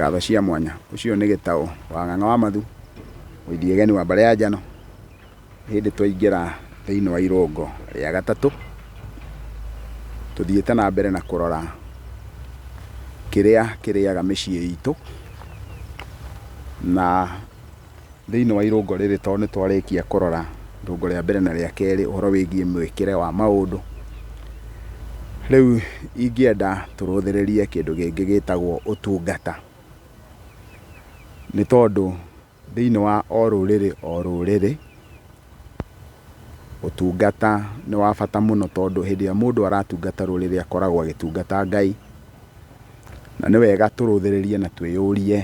Ngatho cia mwanya. Ũcio nĩ Gĩtaũ wa Ng'ang'a wa Mathu, Mũithiegeni wa mbarĩ ya Njano. Hĩndĩ twaingĩra thĩinĩ wa irũngo rĩa gatatũ, tũthiĩte na mbere na kũrora kĩrĩa kĩrĩaga mĩciĩ itũ, na thĩinĩ wa irũngo rĩrĩ tondũ nĩ twarĩkia kũrora irũngo rĩa mbere na rĩa kerĩ ũhoro wĩgiĩ mwĩkĩre wa maũndũ, rĩu ingĩenda tũrũthĩrĩrie kĩndũ gĩngĩ gĩtagwo ũtungata. Nĩ tondũ thĩinĩ wa o rũrĩrĩ o rũrĩrĩ, ũtungata nĩ wa bata mũno tondũ hĩndĩ ĩrĩa mũndũ aratungata rũrĩrĩ akoragwo agĩtungata Ngai. Na nĩ wega tũrũthĩrĩrie na twĩyũrie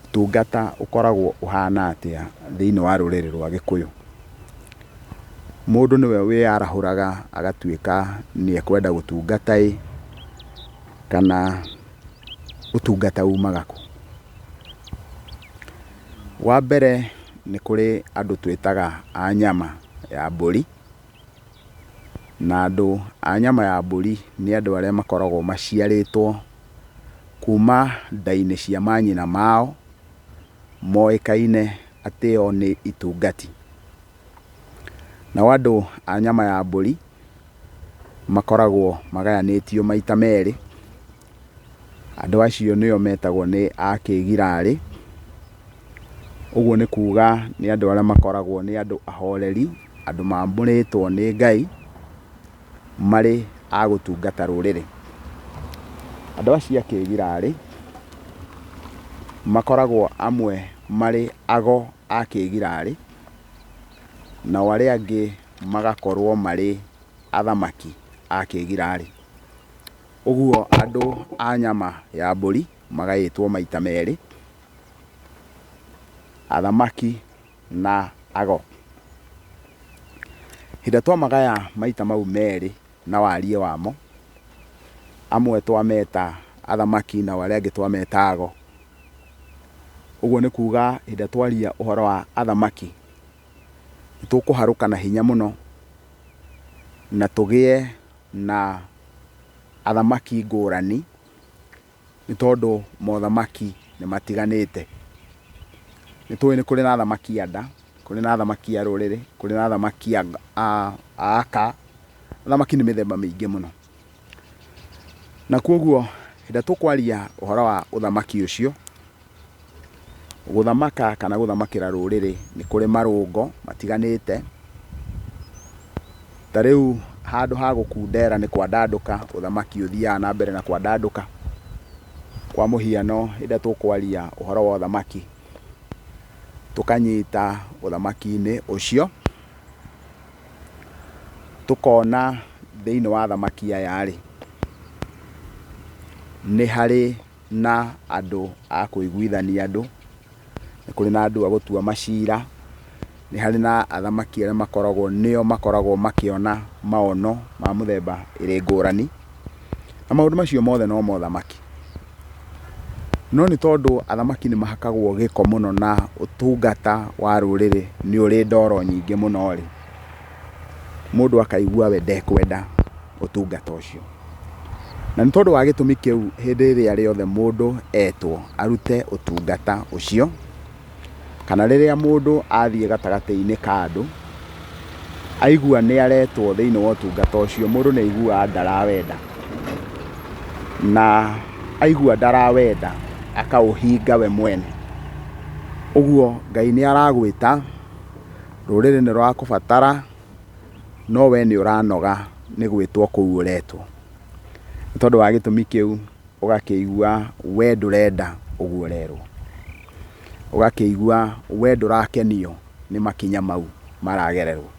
ũtungata ũkoragwo ũhana atĩa thĩinĩ wa rũrĩrĩ rwa Gĩkũyũ. Mũndũ nĩwe wĩyarahũraga agatuĩka nĩ ekwenda gũtungata ĩ, kana ũtungata umaga kũ? Wa mbere nĩ kũrĩ andũ twĩtaga a nyama ya mbũri, na andũ a nyama ya mbũri nĩ andũ arĩa makoragwo maciarĩtwo kuma nda-inĩ cia manyina mao, moĩkaine atĩ o nĩ itungati. Nao andũ a nyama ya mbũri makoragwo magayanĩtio maita merĩ. Andũ acio nĩo metagwo nĩ a kĩgirarĩ, ũguo nĩ kuga nĩ andũ arĩa makoragwo nĩ andũ ahoreri, andũ mamũrĩtwo nĩ Ngai, marĩ a gũtungata rũrĩrĩ. Andũ acio a kĩgirarĩ, makoragwo amwe marĩ ago a kĩgirarĩ, nao arĩa angĩ magakorwo marĩ athamaki a kĩgirarĩ. Ũguo andũ a nyama ya mbũri magaĩtwo maita merĩ, athamaki na ago. Hĩndĩ ĩrĩa twamagaya maita mau merĩ na wariĩ wamo, amwe twameta athamaki nao arĩa angĩ twameta ago. Ũguo nĩ kuga hĩndĩ ĩrĩa twaria ũhoro wa athamaki, nĩ tũkũharũka na hinya mũno na tũgĩe na athamaki ngũrani, nĩ tondũ mothamaki nĩ matiganĩte. Nĩ tũĩ nĩ kũrĩ na athamaki a nda, kũrĩ na athamaki a rũrĩrĩ, kũrĩ na athamaki a aka, athamaki nĩ mĩthemba mĩingĩ mũno. Na koguo hĩndĩ ĩrĩa tũkwaria ũhoro wa ũthamaki ũcio, gũthamaka kana gũthamakĩra rũrĩrĩ nĩ kũrĩ marũngo matiganĩte. Ta rĩu handũ ha gũkundera nĩ kwandandũka, ũthamaki ũthiaga na mbere na kwandandũka. Kwa mũhiano hĩndĩ ĩrĩa tũkwaria ũhoro wa ũthamaki, tũkanyita ũthamaki-inĩ ũcio, tũkona thĩinĩ wa athamaki aya rĩ, nĩ harĩ na andũ a kũiguithania andũ, nĩ kũrĩ na andũ a gũtua macira, nĩ harĩ na athamaki arĩa makoragwo nĩo makoragwo makĩona maono ma mũthemba ĩrĩ ngũrani, na maũndũ macio mothe no mothamaki. No nĩ tondũ athamaki nĩ mahakagwo gĩko mũno na ũtungata wa rũrĩrĩ nĩ ũrĩ ndoro nyingĩ mũno rĩ, mũndũ akaigua we ndekwenda ũtungata ũcio. Na nĩ tondũ wa gĩtũmi kĩu hĩndĩ ĩrĩa rĩothe mũndũ etwo arute ũtungata ũcio, kana rĩrĩa mũndũ athiĩ gatagatĩ-inĩ ka andũ, aigua nĩ aretwo thĩinĩ wa ũtungata ũcio, mũndũ nĩ aiguaga ndarawenda. Na aigua ndarawenda, akaũhinga we mwene. Ũguo Ngai nĩ aragwĩta, rũrĩrĩ nĩ rũrakũbatara, no we nĩ ũranoga nĩ gwĩtwo kũu ũretwo. Nĩ tondũ wa gĩtũmi kĩu ũgakĩigua we ndũrenda ũguo ũrerwo. Ũgakĩigua we ndũrakenio nĩ makinya mau maragererwo.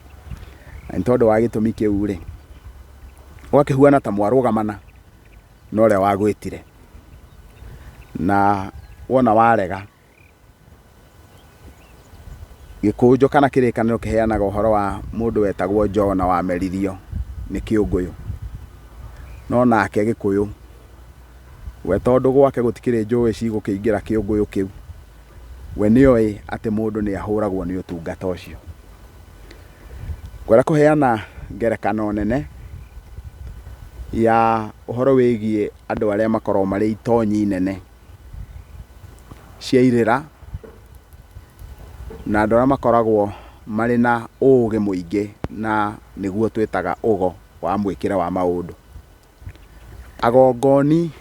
Na nĩ tondũ wa gĩtũmi kĩu rĩ, ũgakĩhuana ta mwarũgamana na ũrĩa wagwĩtire. Na wona warega, gĩkũnjo kana kĩrĩkanĩro kĩheanaga ũhoro wa mũndũ wetagwo Jona wameririo nĩ kĩũngũyũ. No nake Gĩkũyũ, we tondũ gwake gũtikĩrĩ njũĩ cigũkĩingĩra kĩũngũyũ kĩu, we nĩoĩ atĩ mũndũ nĩ ahũragwo nĩ ũtungata ũcio. Ngwenda kũheana ngerekano nene ya ũhoro wĩgiĩ andũ arĩa makoragwo marĩ itonyi nene. cia irĩra, na andũ arĩa makoragwo marĩ na ũgĩ mũingĩ na nĩguo twĩtaga ũgo wa mwĩkĩre wa maũndũ. Agongoni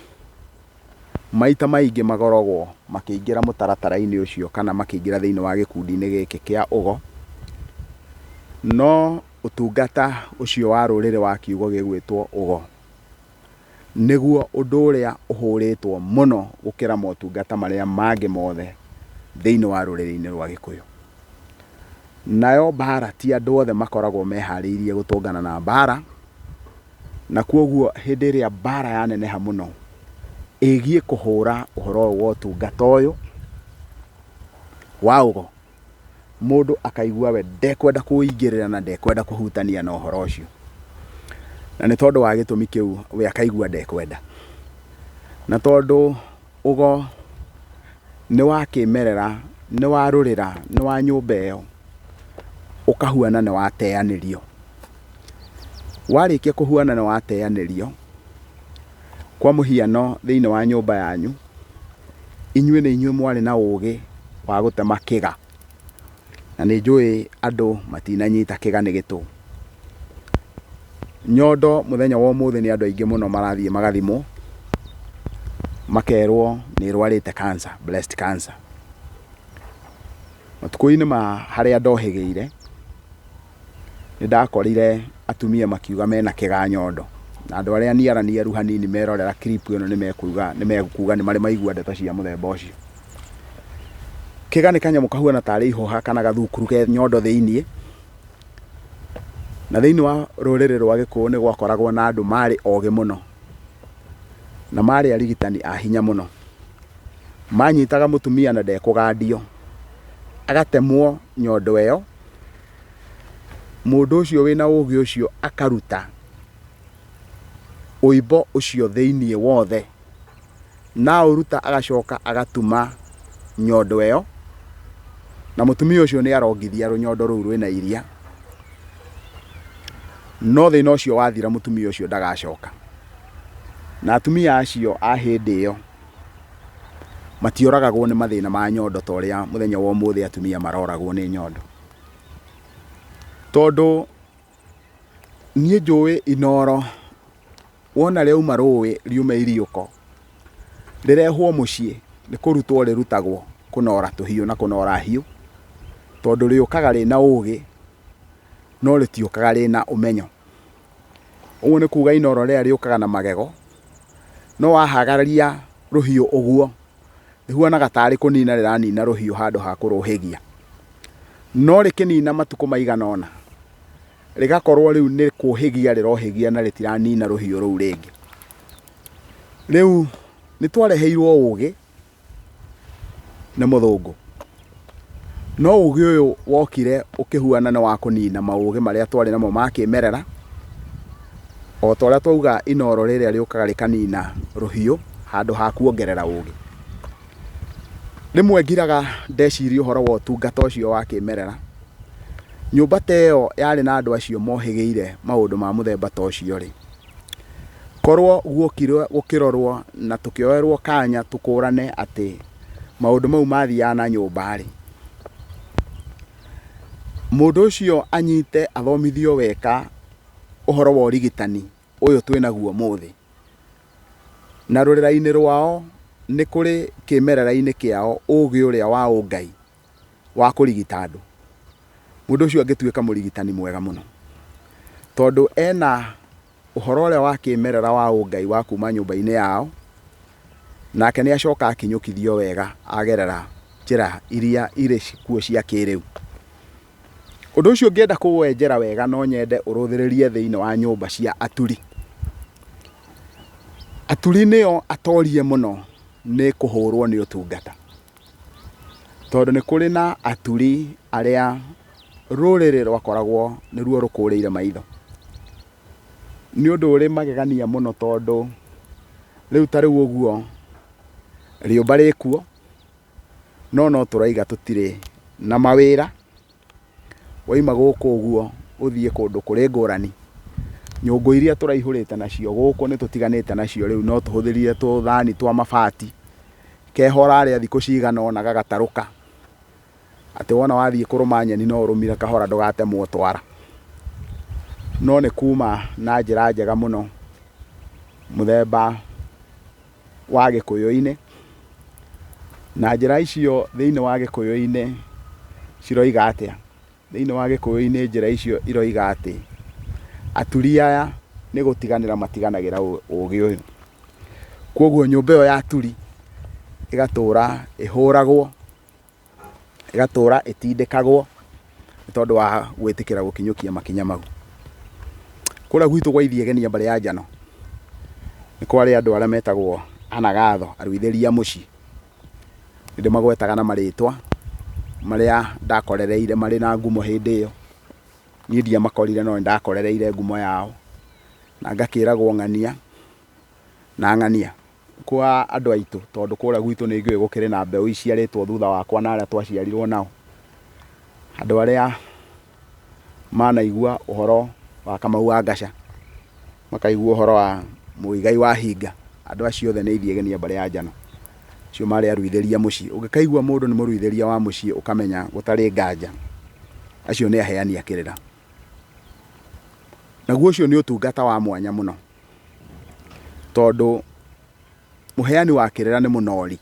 maita maingĩ makoragwo makĩingĩra mũtaratara-inĩ ũcio kana makĩingĩra thĩinĩ wa gĩkundi-inĩ gĩkĩ kĩa ũgo, no ũtungata ũcio wa rũrĩrĩ wa kiugo gĩgwĩtwo ũgo, nĩguo ũndũ ũrĩa ũhũrĩtwo mũno gũkĩra motungata marĩa mangĩ mothe thĩinĩ wa rũrĩrĩ-inĩ rwa Gĩkũyũ. Nayo mbara ti andũ othe makoragwo meharĩirie gũtũngana na mbara, na kwoguo hĩndĩ ĩrĩa mbara yaneneha mũno ĩgiĩ kũhũra ũhoro ũyũ wa ũtungata ũyũ wa ũgo, mũndũ akaigua we ndekwenda kũingĩrĩra na ndekwenda kũhutania na ũhoro ũcio. Na nĩ tondũ wa gĩtũmi kĩu we akaigua ndekwenda. Na tondũ ũgo nĩ wa kĩmerera, nĩ wa rũrĩra, nĩ wa nyũmba ĩyo, ũkahuana nĩ wateanĩrio. Warĩkia kũhuana nĩ wateanĩrio, kwa mũhiano thĩinĩ wa nyũmba yanyu, inyuĩ nĩ inyuĩ mwarĩ na ũgĩ wa gũtema kĩga, na nĩ njũĩ andũ matinanyita kĩga nĩ gĩtũ. Nyondo mũthenya wa ũmũthĩ nĩ andũ aingĩ mũno marathiĩ magathimwo, makerwo nĩ ĩrwarĩte cancer, breast cancer. Matukũ-inĩ ma harĩa ndohĩgĩire, nĩ ndakorire atumia makiuga mena kĩga nyondo, na andũ arĩa niaraniaru hanini merorera clip ĩno nĩ mekuga nĩ mekuga nĩ marĩ maigua ndeto cia mũthemba ũcio. Kĩga nĩ kanyamũ kahuana tarĩ ihũha kana gathukuru ke nyondo thĩiniĩ, na thĩiniĩ wa rũrĩrĩ rwa Gĩkũyũ nĩ gwakoragwo na andũ marĩ ogĩ mũno, na marĩ arigitani a hinya mũno. Manyitaga mũtumia na ndekũgandio, agatemwo nyondo ĩyo, mũndũ ũcio wĩna ũgĩ ũcio akaruta ũimbo ũcio thĩiniĩ wothe, na aũruta agacoka agatuma nyondo ĩyo, na mũtumia ũcio nĩ arongithia rũnyondo rũu rwĩna iria, no thĩna ũcio wathira mũtumia ũcio ndagacoka. Na atumia acio a hĩndĩ ĩyo matioragagwo nĩ mathĩna ma nyondo ta ũrĩa mũthenya wa ũmũthĩ atumia maroragwo nĩ nyondo. Tondũ niĩ njũĩ inoro wona rĩauma rũĩ riume iriũko, rĩrehwo mũciĩ nĩ kũrutwo rĩrutagwo kũnora tũhiũ na kũnora hiũ, tondũ rĩũkaga rĩna ũgĩ no rĩtiũkaga rĩna ũmenyo. Ũguo nĩ kuga inoro rĩrĩa rĩũkaga na magego, no wahagaria rũhiũ ũguo, rĩhuanaga tarĩ kũnina rĩranina rũhiũ handũ ha kũrũhĩgia. No rĩkĩnina matukũ maigana ũna, rĩgakorwo rĩu nĩ kũhĩgia rĩrohĩgia na rĩtiranina rũhiũ rũu rĩngĩ. Rĩu nĩ twareheirwo ũgĩ nĩ mũthũngũ, no ũgĩ ũyũ wokire ũkĩhuana nĩ wa kũnina maũgĩ marĩa twarĩ namo ma kĩmerera, o ta ũrĩa twauga inoro rĩrĩa rĩũkaga rĩkanina rũhiũ handũ ha kuongerera ũgĩ. Rĩmwe ngiraga ndeciria ũhoro wa ũtungata ũcio wa kĩmerera, nyũmba ta ĩyo yarĩ na andũ acio mohĩgĩire maũndũ ma mũthemba ta ũcio rĩ, korwo guokire gũkĩrorwo na tũkĩoerwo kanya tũkũrane atĩ maũndũ mau mathiaga na nyũmba rĩ, mũndũ ũcio anyite athomithio weka ũhoro wa ũrigitani ũyũ twĩnaguo ũmũthĩ. Na rũrĩra-inĩ rwao nĩ kũrĩ kĩmerera-inĩ kĩao ũgĩ ũrĩa wa ũngai wa kũrigita andũ. Mũndũ ũcio angĩtuĩka mũrigitani mwega mũno, tondũ ena ũhoro ũrĩa wa kĩmerera wa ũngai wa kuma nyũmba-inĩ yao, nake nĩ acoka akinyũkithio wega agerera njĩra iria irĩ kuo cia kĩrĩu. Ũndũ ũcio ũngĩenda kũwenjera wega no nyende ũrũthĩrĩrie thĩinĩ wa nyũmba cia aturi. Aturi nĩo atorie mũno nĩ kũhũrwo nĩ ũtungata. Tondũ nĩ kũrĩ na aturi arĩa rũrĩrĩ rwakoragwo nĩruo rũkũrĩire maitho. Nĩ ũndũ ũrĩ magegania mũno tondũ rĩu ta rĩu ũguo rĩũmba rĩkuo, no no tũraiga tũtirĩ na mawĩra. Waima gũkũ ũguo ũthiĩ kũndũ kũrĩ ngũrani, nyũngũ iria tũraihũrĩte nacio gũkũ nĩ tũtiganĩte nacio rĩu no tũhũthĩrire tũthani twa mabati. Keho ũrarĩa thikũ cigana ũna gagatarũka, atĩ wona wathiĩ kũrũma nyeni no ũrũmire kahora ndũgatemwo twara. No nĩ kuma na njĩra njega mũno mũthemba wa gĩkũyũ-inĩ, na njĩra icio thĩinĩ wa gĩkũyũ-inĩ ciroiga atĩa? Thĩinĩ wa gĩkũyũ-inĩ njĩra icio iroiga atĩ, aturi aya nĩ gũtiganĩra matiganagĩra ũgĩ ũyũ. Koguo nyũmba ĩyo ya aturi ĩgatũra ĩhũragwo, ĩgatũra ĩtindĩkagwo nĩ tondũ wa gwĩtĩkĩra gũkinyũkia makinya mau. Kũrĩa gwitũ gwa Ithiegenia mbarĩ ya Njano, nĩ kwarĩ andũ arĩa metagwo anagatho, aruithĩria a mũciĩ. Nĩ ndĩmagwetaga na marĩtwa marĩa ndakorereire marĩ na ngumo hĩndĩ ĩyo. Niĩ ndiamakorire no nĩ ndakorereire ngumo yao, na ngakĩragwo ng'ania na ng'ania. Kwa andũ aitũ tondũ kũrĩa gwitũ nĩ njũĩ gũkĩrĩ na mbeũ iciarĩtwo thutha wakwa na arĩa twaciarirwo nao. Andũ arĩa manaigua ũhoro wa Kamau wa Ngaca, makaigua ũhoro wa Mũigai wa Hinga, andũ acio othe nĩ ithiĩ mbarĩ ya Njano. Acio marĩ aruithĩria mũciĩ. Ũngĩkaigua mũndũ nĩ mũruithĩria wa mũciĩ ũkamenya gũtarĩ nganja acio nĩ aheani a kĩrĩra. Naguo ũcio nĩ ũtungata wa mwanya mũno, tondũ mũheani wa kĩrĩra nĩ mũnori.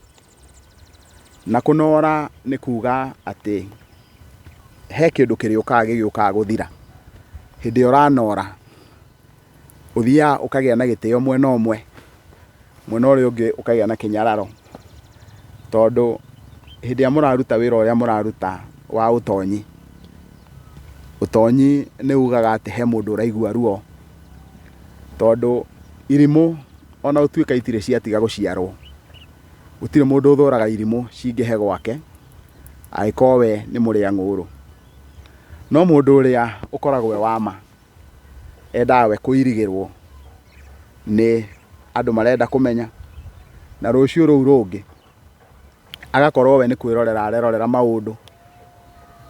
Na kũnora nĩ kuga atĩ he kĩndũ kĩrĩũkaga gĩgĩũkaga gũthira. Hĩndĩ ĩrĩa ũranora, ũthiaga ũkagĩa na gĩtĩo mwena ũmwe, mwena ũrĩa ũngĩ ũkagĩa na kĩnyararo. Tondũ hĩndĩ ĩrĩa mũraruta wĩra ũrĩa mũraruta wa ũtonyi, ũtonyi nĩ ugaga atĩ he mũndũ ũraigua ruo. Tondũ irimũ ona gũtuĩka itirĩ ciatiga gũciarwo, gũtirĩ mũndũ ũthũraga irimũ cingĩhe gwake, angĩkorwo we nĩ mũrĩa ng'ũrũ. No mũndũ ũrĩa ũkoragwo e wa ma, endaga we kũirigĩrwo nĩ andũ marenda kũmenya, na rũciũ rũu rũngĩ agakorwo we nĩ kwĩrorera arerorera maũndũ,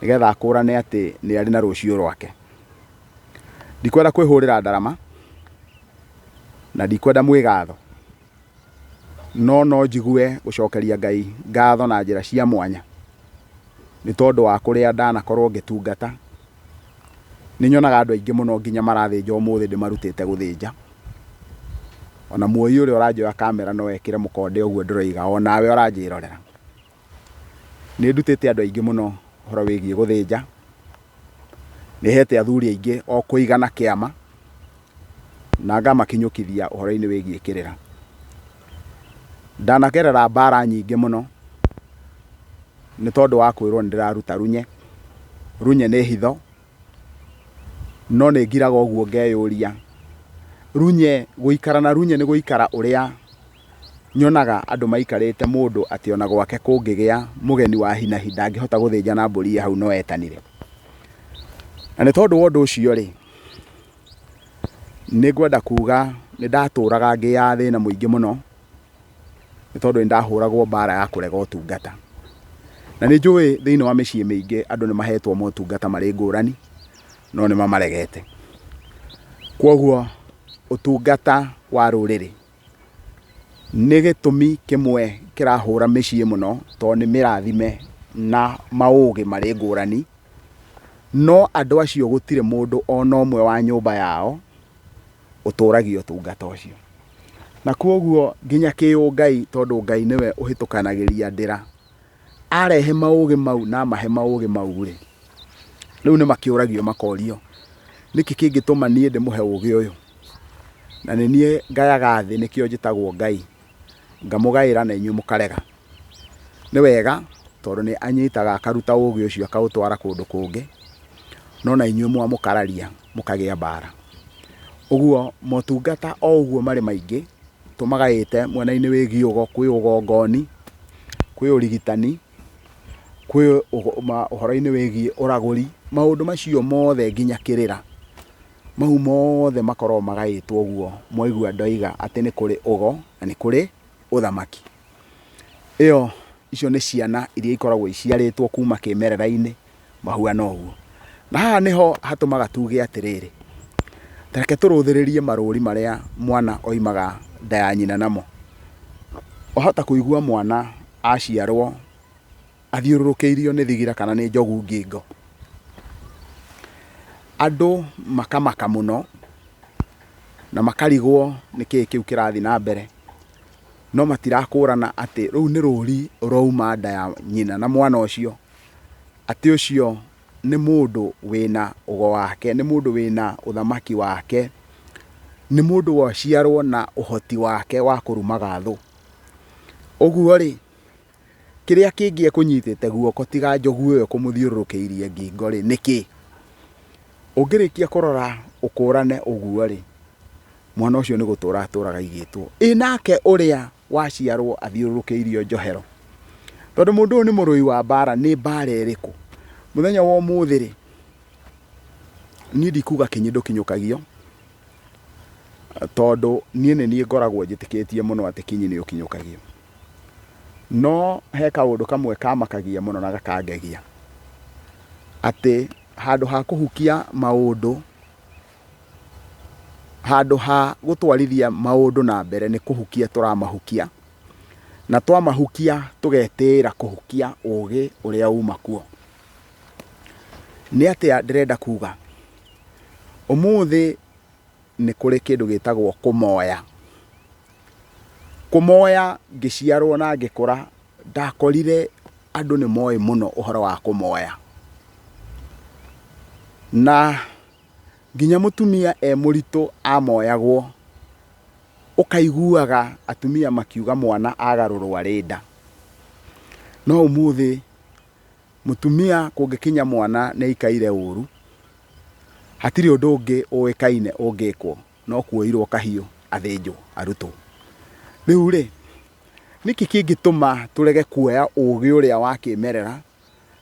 nĩgetha akũrane atĩ nĩ arĩ na rũciũ rwake. Ndikwenda kwĩhũrĩra ndarama, na ndikwenda mwĩgatho, no no njigue gũcokeria Ngai ngatho na njĩra cia mwanya, nĩ tondũ wa kũrĩa ndanakorwo ngĩtungata. Nĩ nyonaga andũ aingĩ mũno nginya marathĩnja ũmũthĩ ndĩmarutĩte gũthĩnja. Ona muoyi ũrĩa ũranjoya kamera no ekĩre mũkonde ũguo ndĩroiga, onawe ũranjĩrorera. Nĩ ndutĩte andũ aingĩ mũno ũhoro wĩgiĩ gũthĩnja, nĩ hete athuri aingĩ o kũigana kĩama, na ngamakinyũkithia ũhoro-inĩ wĩgiĩ kĩrĩra. Ndanagerera mbara nyingĩ mũno, nĩ tondũ wa kwĩrwo nĩ ndĩraruta runye. Runye nĩ hitho, no nĩ ngiraga ũguo ngeyũria, runye, gũikara na runye nĩ gũikara ũrĩa nyonaga andũ maikarĩte mũndũ atĩ ona gwake kũngĩgĩa mũgeni wa hi na hi ndangĩhota gũthĩnja na mbũri ĩ hau no etanire. Na nĩ tondũ wa ũndũ ũcio rĩ, nĩ ngwenda kuga nĩ ndatũraga ngĩaga thĩna mũingĩ mũno, nĩ tondũ nĩ ndahũragwo mbara ya kũrega ũtungata. Na nĩ njũĩ thĩinĩ wa mĩciĩ mĩingĩ andũ nĩ mahetwo motungata marĩ ngũrani, no nĩ mamaregete. Kwoguo ũtungata wa rũrĩrĩ nĩ gĩtũmi kĩmwe kĩrahũra mĩciĩ mũno, tondũ nĩ mĩrathime na maũgĩ marĩ ngũrani, no andũ acio gũtirĩ mũndũ ona ũmwe wa nyũmba yao ũtũragia ũtungata ũcio. Na kwoguo nginya kĩũngai, tondũ Ngai nĩwe ũhĩtũkanagĩria ndĩra, arehe maũgĩ mau na amahe maũgĩ mau rĩ, rĩu nĩ makĩũragio makorio, nĩkĩ kĩngĩtũma niĩ ndĩmũhe ũgĩ ũyũ? Na nĩ niĩ ngayaga thĩ nĩkĩo njĩtagwo Ngai, ngamũgaĩra na inyuĩ mũkarega. Nĩ wega tondũ nĩ anyitaga akaruta ũgĩ ũcio akaũtwara kũndũ kũngĩ, no na inyuĩ mwamũkararia mũkagĩa mbara. Ũguo motungata o ũguo marĩ maingĩ, tũmagaĩte mwena-inĩ wĩgiĩ ũgo, kwĩ ũgongoni, kwĩ ũrigitani, kwĩ ũhoro-inĩ wĩgiĩ ũragũri, maũndũ macio mothe nginya kĩrĩra. Mau mothe makoragwo magaĩtwo ũguo mwaigua ndoiga atĩ nĩ kũrĩ ũgo na nĩ kũrĩ ũthamaki. Ĩyo icio nĩ ciana iria ikoragwo iciarĩtwo kuma kĩmerera-inĩ mahuana ũguo. Na haha nĩho hatũmaga tuge atĩrĩrĩ, ta reke tũrũthĩrĩrie marũri marĩa mwana oimaga nda ya nyina namo. Wahota kũigua mwana aciarwo athiũrũrũkĩirio nĩ thigira kana nĩ njogu ngingo. Andũ makamaka mũno na makarigwo nĩkĩĩ kĩu kĩrathiĩ na mbere, no matirakũrana atĩ rũu nĩ rũri rwauma nda ya nyina na mwana ũcio, atĩ ũcio nĩ mũndũ wĩna ũgo wake, nĩ mũndũ wĩna ũthamaki wake, nĩ mũndũ waciarwo na ũhoti wake wa kũrumaga thũ. Ũguo rĩ, kĩrĩa kĩngĩ ekũnyitĩte guoko tiga njogu ĩyo ĩkũmũthiũrũrũkĩirie ngingo rĩ, nĩ kĩ? Ũngĩrĩkia kũrora ũkũrane ũguo rĩ, mwana ũcio nĩ gũtũra atũraga aigĩtwo. Ĩ nake ũrĩa waciarwo athiũrũrũkĩirio njohero? Tondũ mũndũ ũyũ nĩ mũrũi wa mbara, nĩ mbara ĩrĩkũ? Mũthenya wa ũmũthĩ rĩ, niĩ ndikuga kinyi ndũkinyũkagio, tondũ niĩ nĩ niĩ ngoragwo njĩtĩkĩtie mũno atĩ kinyi nĩ ũkinyũkagio. No he kaũndũ kamwe kamakagia mũno na gakangegia, atĩ handũ ha kũhukia maũndũ, handũ ha gũtwarithia maũndũ na mbere nĩ kũhukia tũramahukia, na twamahukia tũgetĩĩra kũhukia ũgĩ ũrĩa uma kuo. Nĩ atĩa ndĩrenda kuga? Ũmũthĩ nĩ kũrĩ kĩndũ gĩtagwo kũmoya. Kũmoya ngĩciarwo na ngĩkũra, ndakorire andũ nĩ moĩ mũno ũhoro wa kũmoya. Na nginya mũtumia e mũritũ amoyagwo, ũkaiguaga atumia makiuga mwana agarũrwo arĩ nda. No ũmũthĩ Mũtumia kũngĩkinya mwana nĩ aikaire ũru, hatirĩ ũndũ ũngĩ ũĩkaine ũngĩkwo no kuoirwo kahiũ athĩnjwo arutwo. Rĩu rĩ, nĩkĩ kĩngĩtũma tũrege kuoya ũgĩ ũrĩa wa kĩmerera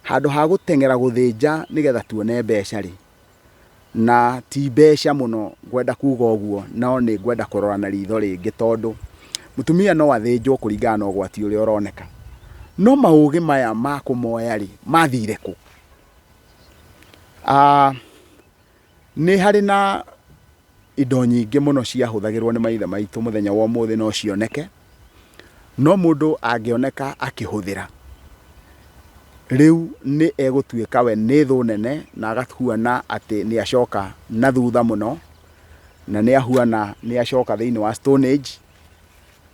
handũ ha gũteng'era gũthĩnja nĩgetha tuone mbeca rĩ? Na ti mbeca mũno ngwenda kuga ũguo, no nĩ ngwenda kũrora na ritho rĩngĩ tondũ mũtumia no athĩnjwo kũringana na ũgwati ũrĩa ũroneka. No maũgĩ maya ma kũmoya rĩ, mathire kũ? Nĩ harĩ na indo nyingĩ mũno ciahũthagĩrwo nĩ maithe maitũ mũthenya wa ũmũthĩ no cioneke, no mũndũ angĩoneka akĩhũthĩra, rĩu nĩ egũtuĩka we nĩ thũ nene na agahuana atĩ nĩ acoka na thutha mũno, na nĩ ahuana nĩ acoka thĩinĩ wa Stone Age,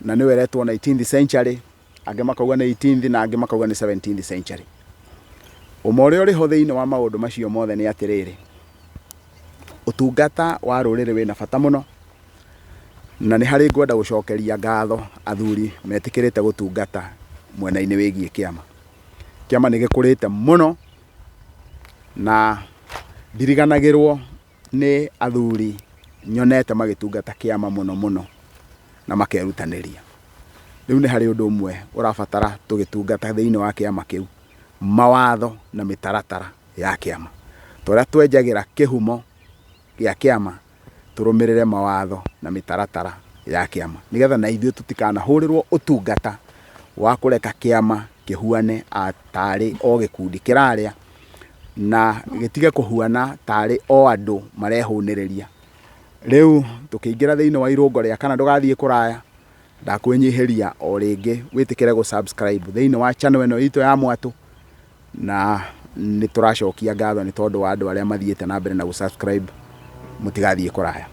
na nĩyo ĩretwo 19th century, angĩ makauga nĩ 18th na angĩ makauga nĩ 17th century. Ũma ũrĩa ũrĩ ho thĩinĩ wa maũndũ macio mothe nĩ atĩrĩrĩ, ũtungata wa rũrĩrĩ wĩna bata mũno, na nĩ harĩ ngwenda gũcokeria ngatho athuri metĩkĩrĩte gũtungata mwena-inĩ wĩgiĩ kĩama. Kĩama nĩ gĩkũrĩte mũno na ndiriganagĩrwo nĩ athuri nyonete magĩtungata kĩama mũno mũno na makerutanĩria. Rĩu nĩ harĩ ũndũ ũmwe ũrabatara tũgĩtungata thĩinĩ wa kĩama kĩu, mawatho na mĩtaratara ya kĩama. Ta ũrĩa twenjagĩra kĩhumo gĩa kĩama, tũrũmĩrĩre mawatho na mĩtaratara ya kĩama, nĩgetha na ithuĩ tũtikanahũrĩrwo ũtungata wa kũreka kĩama kĩhuane tarĩ o gĩkundi kĩrarĩa, na gĩtige kũhuana tarĩ o andũ marehũnĩrĩria. Rĩu tũkĩingĩra thĩinĩ wa irũngo rĩa kana ndũgathiĩ kũraya, ndakwĩnyihĩria o rĩngĩ wĩtĩkĩre gũ subscribe thĩinĩ wa channel ĩno itũ ya Mwatũ, na nĩ tũracokia ngatho nĩ tondũ wa andũ arĩa mathiĩte na mbere na gũ subscribe, mũtigathiĩ kũraya.